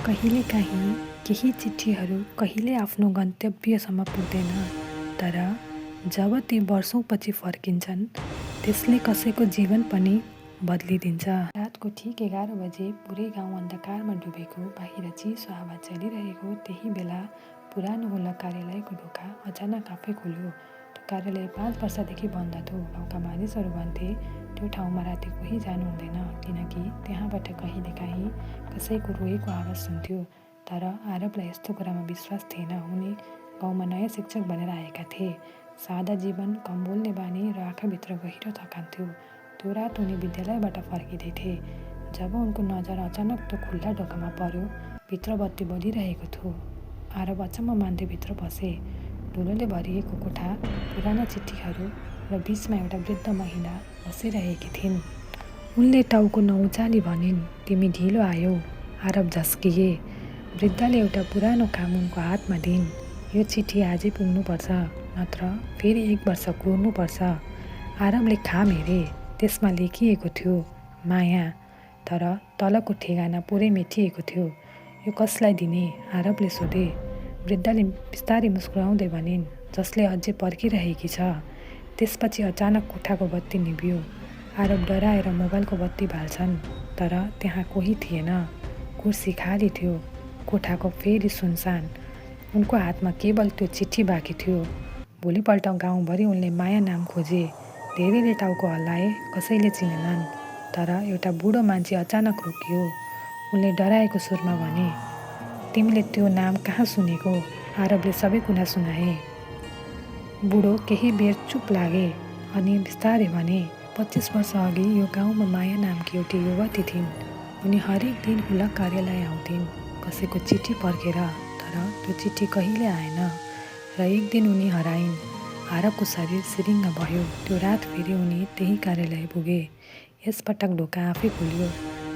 कहिलेकाहीँ केही चिठीहरू कहिले आफ्नो गन्तव्यसम्म पुग्दैन, तर जब ती वर्षौँपछि फर्किन्छन् त्यसले कसैको जीवन पनि बदलिदिन्छ। रातको ठिक 11 बजे पुरै गाउँ अन्धकारमा डुबेको, बाहिर चिसो हावा चलिरहेको त्यही बेला पुरानो हुलक कार्यालयको ढोका अचानक आफै खुल्यो। त्यो कार्यालय 5 वर्षदेखि बन्द थियो। गाउँका मानिसहरू भन्थे त्यो ठाउँमा राति कोही जानु हुँदैन, किनकि त्यहाँबाट कहिलेकाहीँ कसैको रोएको आवाज सुन्थ्यो। तर आरबलाई यस्तो कुरामा विश्वास थिएन। उनी गाउँमा नयाँ शिक्षक बनेर आएका थिए। सादा जीवन, कम बोल्ने बानी र आँखाभित्र गहिरो थकान थियो। त्यो रात उनी विद्यालयबाट फर्किँदै थिए जब उनको नजर अचानक त्यो खुल्ला ढोकामा पर्यो। भित्र बत्ती बलिरहेको थियो। आरब अचम्म मान्दै भित्र पसे। धुलोले भरिएको कोठा, पुराना चिठीहरू र बिचमा एउटा वृद्ध महिला बसिरहेकी थिइन्। उनले टाउको नउचाली भनिन्, "तिमी ढिलो आयौ।" आरब झस्किए। वृद्धले एउटा पुरानो काम उनको हातमा दिइन्। "यो चिठी आजै पुग्नुपर्छ, नत्र फेरि 1 वर्ष कुर्नुपर्छ।" आरबले खाम हेरे। त्यसमा लेखिएको थियो, "माया।" तर तलको ठेगाना पुरै मेटिएको थियो। "यो कसलाई दिने?" आरबले सोधे। वृद्धले बिस्तारै मुस्कुराउँदै भनिन्, "जसले अझै पर्खिरहेकी छ।" त्यसपछि अचानक कोठाको बत्ती निभियो। आरब डराएर मोबाइलको बत्ती बाल्छन्, तर त्यहाँ कोही थिएन। कुर्सी खाली थियो। कोठाको फेरि सुनसान। उनको हातमा केवल त्यो चिठी बाँकी थियो। भोलिपल्ट गाउँभरि उनले माया नाम खोजे। धेरैले टाउको हल्लाए, कसैले चिनेनन्। तर एउटा बुढो मान्छे अचानक रोकियो। उनले डराएको सुरमा भने, "तिमीले त्यो नाम कहाँ सुनेको?" आरबले सबै कुरा सुनाए। बुढो केही बेर चुप लागे, अनि बिस्तारै भने, 25 वर्ष अघि यो गाउँमा माया नामकी एउटी युवती थिइन्। उनी हरेक दिन हुलक कार्यालय आउँथिन्, कसैको चिठी पर्खेर। तर त्यो चिठी कहिले आएन र एक दिन उनी हराइन्। आरबको शरीर सिरिङ्ग भयो। त्यो रात फेरि उनी त्यही कार्यालय पुगे। यसपटक ढोका आफै खुल्यो।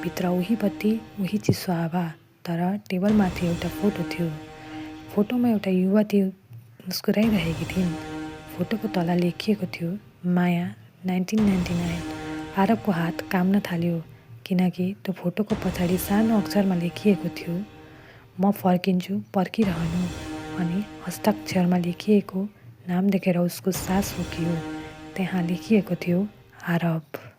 भित्र उही बत्ती, उही चिसो हावा, तर टेबलमाथि एउटा फोटो थियो। फोटोमा एउटा युवती मुस्कुराइरहेकी थिइन्। फोटोको तल लेखिएको थियो, "माया 1999।" आरबको हात काम्न थाल्यो, किनकि त्यो फोटोको पछाडि सानो अक्षरमा लेखिएको थियो, "म फर्किन्छु, पर्खिरहनु।" अनि हस्ताक्षरमा लेखिएको नाम देखेर उसको सास रोकियो। त्यहाँ लेखिएको थियो, आरब।